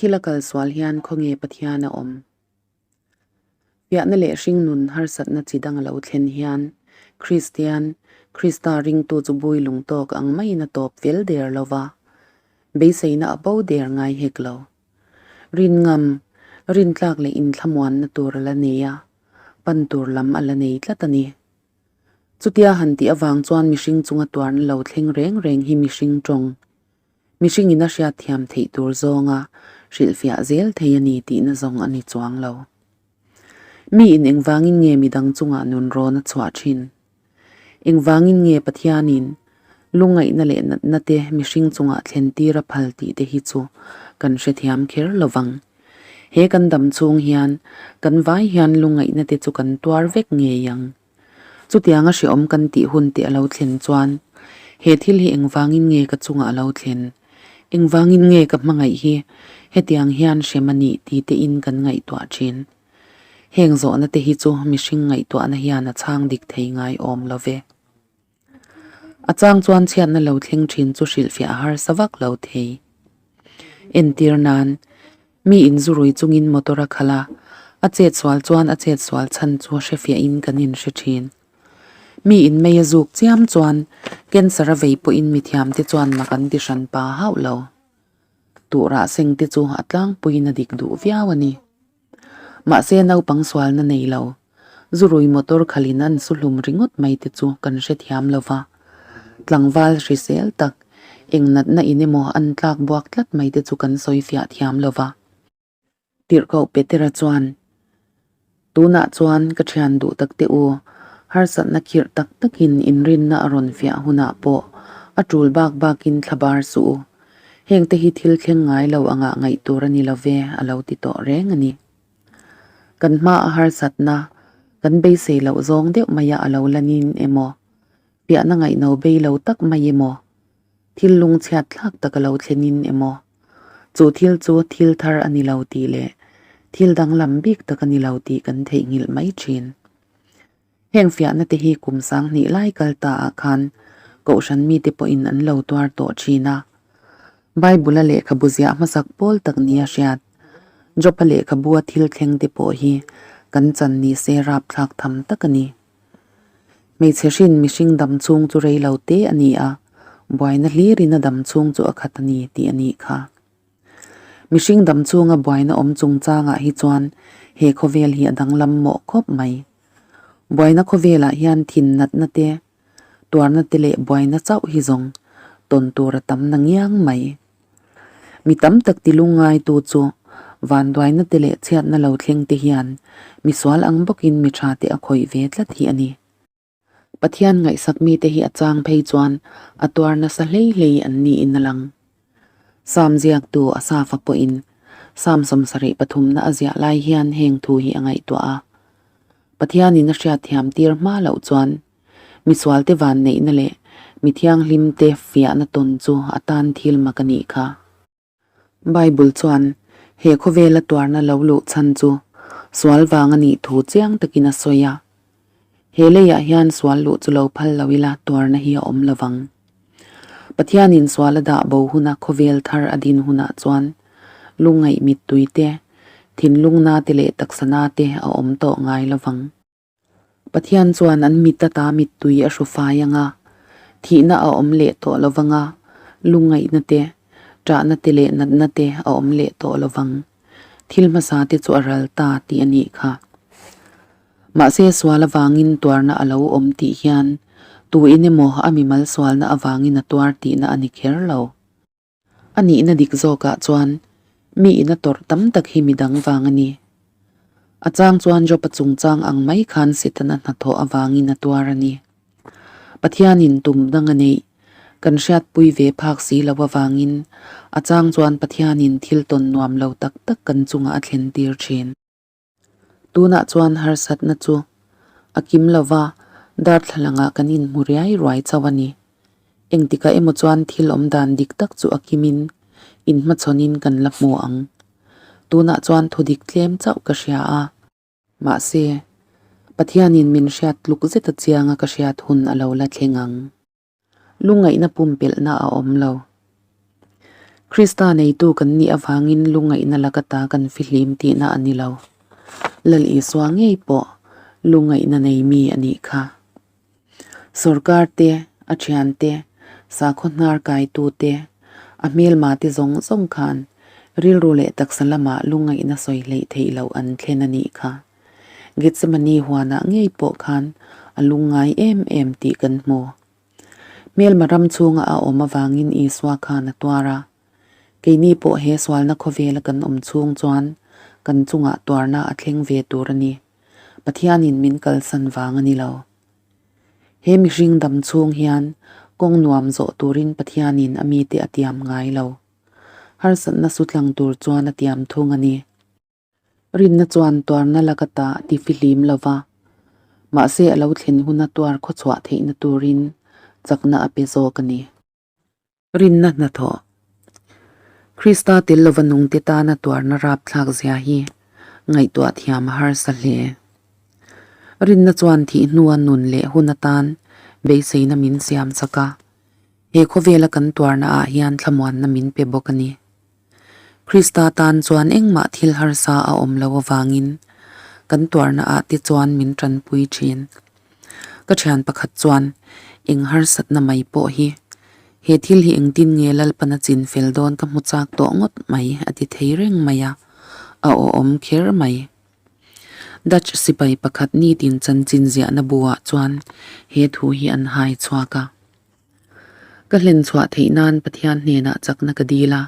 Thil a kal sual hian khawnge Pathian a awm? Fiahna leh hringnun harsatna chi dang a lo thlen hian Kristian, Krista ringtu chu bui lung tawk ang maiin a tawp fel der lo va, beiseina a bo der ngai hek lo. Rin ngam, rintlak leh inthlamuanna tur a la nei a, pan tur lam a la nei tlat a ni. Chutia han tih avang chuan mihring chunga tuarna lo thleng reng reng hi mihring tawng, mihringin a hriatthiam theih tur zawnga hrilhfiah zel thei a ni tihna zawng a ni chuang lo. Miin engvangin nge midang chungah nun rawn a chhuah thin? Engvangin nge Pathianin lungngaihna leh natna te mihring chungah thlen tir a phal tih te hi chu kan hrethiam kher lo vang. He kan dam chhung hian kan vai hian lungngaihna te chu kan tuar vek ngei ang. Chutianga hrehawm kan tih hun te a lo thlen chuan he thil hi engvangin nge ka chungah a lo thlen? Engvangin nge ka hmangaih hi hetiang hian hrem a nih ti tein kan ngaihtuah thin. Heng zawhna te hi chu mihring ngaihtuahna hian a chhang dik thei ngai awm lo ve. A chang chuan chhiatna lo thleng thin chu hrilhfiah a harsa vak lo thei. Entir nan, mi inzurui chungin motor a khalh a, a chetsual chuan a chetsual chhan chu hrefiahin kan inhre thin. Mi inmei a zuk chiam chuan cancer a vei pawhin mithiamte chuan mak an ti hran pa hauh lo. Tuhrah seng te chu a tlangpuiin a dik duh viau a ni. Mahse naupang sualna nei lo, zurui motor khalin an su hlum ringawt mai te chu kan hrethiam lo va. Tlangval hrisel tak, eng natna in emaw an tlak buak tlat mai te chu kan sawi fiah thiam lo va. Tirhkoh Petera chuan, Tunah chuan ka thian duh tak teh u, harsatna khirh tak takin inrinna a rawn fiah hunah pawh a tul bak bakin thla bar suh u. Hengte hi thil thleng ngai lo angah ngaih tur a ni lo ve, a lo ti tawh reng a ni. Kan hma a harsatna, kan beisei loh zawng deuh maia a lo lanin emaw, piahna ngaihno bei lo tak mai emaw, thil lungchhiat thlak tak a lo thlenin emaw, chu thil chu thil thar a ni lo tih leh thil danglam bik tak a ni lo tih kan theihnghilh mai thin. Heng fiahna te hi kum sanghnih lai kal ta ah khan Kohhran mite pawhin an lo tuar tawh thin a. Bible-a lehkhabu ziah hmasak pawl tak nia hriat, Job-a lehkhabua thil thleng te pawh hi kan chan ni se rapthlak tham tak a ni. Hmeichhe hrin mihring dam chhung chu rei lo te a ni a, buaina hlirin a dam chhung chu a khat a ni tih a nih kha. Mihring dam chhunga buaina awm chungchangah hi chuan he khawvel hi a danglam mawh khawp mai. Buaina khawvelah hian thin natna te, tuarna te leh buaina chauh hi zawng tawn tur a tam na ngiang mai. Mi tam tak ti lungngaitu chu vanduaina te leh chhiatna lo thleng te hian misual ang bawkin mi tha te a khawih ve tlat hi a ni. Pathian ngaihsak mite hi a chang phei chuan a tuar nasa hlei hlei an niin a lang. Sam ziaktu Asafa pawhin Sam sawmsarih pathumna a ziah lai hian heng thu hi a ngaihtuah a. Pathianin a hriatthiam tir hma loh chuan misualte vanneihna leh mi thianghlimte fiahna tawn chu a tan thil mak a nih kha. Bible chuan he khawvela tuarna lo luh chhan chu sual vang a nih thu chiang takin a sawi a. He leiah hian sual luh chu lo phal lo ila tuarna hi a awm lo vang. Pathianin sual a dah bo huna khawvel thar a din hunah chuan lungngaih mittui te, thinlungna te leh taksana te a awm tawh ngai lo vang. Pathian chuan an mit ata mittui a hru fai ang a, thihna a awm leh tawh lo vang a, lungngaihna te, ṭahna te leh natna te a awm leh tawh lo vang. Thil hmasa te chu a ral ta tih a nih kha. Mahse sual avangin tuarna a lo awm tih hian tuin emaw a mimal sualna avangin a tuar tihna a ni kher lo. A nihna dik zawkah chuan mi ina tawrh tam tak hi midang vang a ni. A chang chuan Job-a chungchang ang mai khan Setana hnathawh avangin a tuar a ni. Pathianin tum dang a neih kan hriatpui ve phak si lo avangin a chang chuan Pathianin thil tawn nuam lo tak tak kan chungah a thlen tir thin. Tunah chuan harsatna chu a kim lo va, darthlalangah kan inhmu riai ruai chauh a ni. Engtikah emaw chuan thil awm dan dik tak chu a kimin inhmachhawnin kan la hmu ang. Tunah chuan thudik tlem chauh ka hria a. Mahse, Pathianin min hriat tluk zeta chianga ka hriat hun a lo la thleng ang. Lungngaihna pumpelhna a awm lo. Krista neitu kan nih avangin lungngaihna laka ta kan fihlim tihna a ni lo. Lal Isua ngei pawh lungngaihna nei mi a nih kha. Sorkar te, a thian te, sakhaw hnar kaitu te, a hmelma te zawng zawng khan rilru leh taksa lamah lungngaihna sawi hleih theih loh an thlen a nih kha. Gethsemane huanah ngei pawh khan a lungngai em em tih kan hmu. Hmelma ram chhunga a awm avangin Isua khan a tuar a. Keini pawh he sualna khawvela kan awm chhung chuan kan chungah tuarna a thleng ve tur a ni. Pathianin min kalsan vang a ni lo. He mihring dam chhung hian kawng nuam zawh turin Pathianin a mite a tiam ngai lo. Harsatna sutlang tur chuan a tiam thung a ni. Rinna chuan tuarna laka ta a ti fihlim lo va, mahse a lo thlen huna tuar khawchhuah theihna turin chakna a pe zawk a ni. Rinna hnathawh Krista tel lova nungte tana tuarna rapthlak zia hi ngaihtuah thiam a harsa hle. Rinna chuan thih hnua nun leh hun atan beiseina min siam chak a, he khawvela kan tuarna ah hian thlamuanna min pe bawk a ni. Krista tan chuan engmah thil harsa a awm lo avangin kan tuarna ah te chuan min tanpui thin. Ka thian pakhat chuan eng harsatna mai pawh hi he thil hi engtin nge Lalpana chin fel dawn ka hmu chak tawh ngawt mai a ti thei reng mai a, a awhawm kher mai. Dutch sipai pakhat nitin chanchin ziahna buah chuan he thu hi an hai chhuak a. Ka hlen chhuah theih nan Pathian hnenah chakna ka dil a,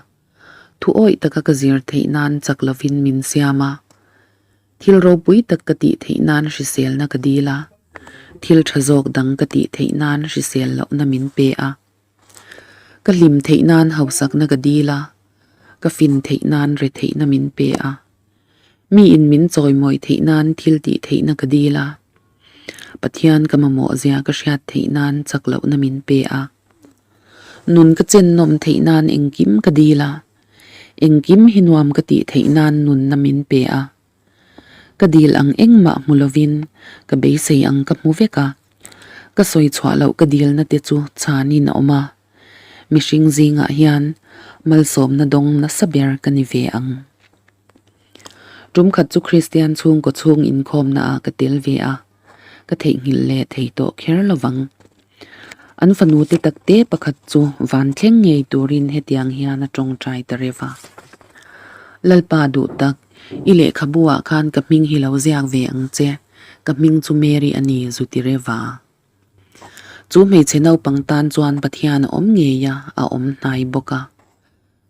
thu awih taka ka zir theih nan chak lovin min siam a. Thil ropui tak ka tih theih nan hriselna ka dil a, thil tha zawk dang ka tih theih nan hrisel lohna min pe a. Ka hlim theih nan hausakna ka dil a, ka fin theih nan retheihna min pe a. Miin min chawimawi theih nan thil tih theihna ka dil a. Pathian ka mamawh zia ka hriat theih nan chak lohna min pe a. Nun ka chen nawm theih nan engkim ka dil a. Engkim hi nuam ka tih theih nan nunna min pe a. Ka dil ang engmah hmu lovin ka beisei ang ka hmu vek a. Ka sawi chhuah loh ka dilna te chu chhanin a awm a. Mihring zingah hian malsawmna dawng nasa ber ka ni ve ang. Tum khat chu Kristian chhungkaw chhung inkhawmna ah ka tel ve a, ka theihnghilh leh thei tawh kher lo vang. An fanu te takte pakhat chu van thleng ngei turin hetiang hian a tawngtai ta reuh a. Lalpa duh tak, i lehkhabu ah khan ka hming hi lo ziak ve ang che, ka hming chu Mary a ni zu ti reuh a. Chu hmeichhe naupang tan chuan Pathian a awm ngei a, a awm hnai bawk a.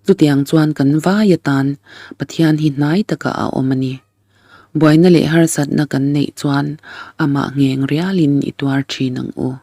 Chutiang chuan kan vai atan Pathian hi hnai takah a awm a ni. Buaina leh harsatna kan neih chuan amah ngheng rialin i tuar thin ang u.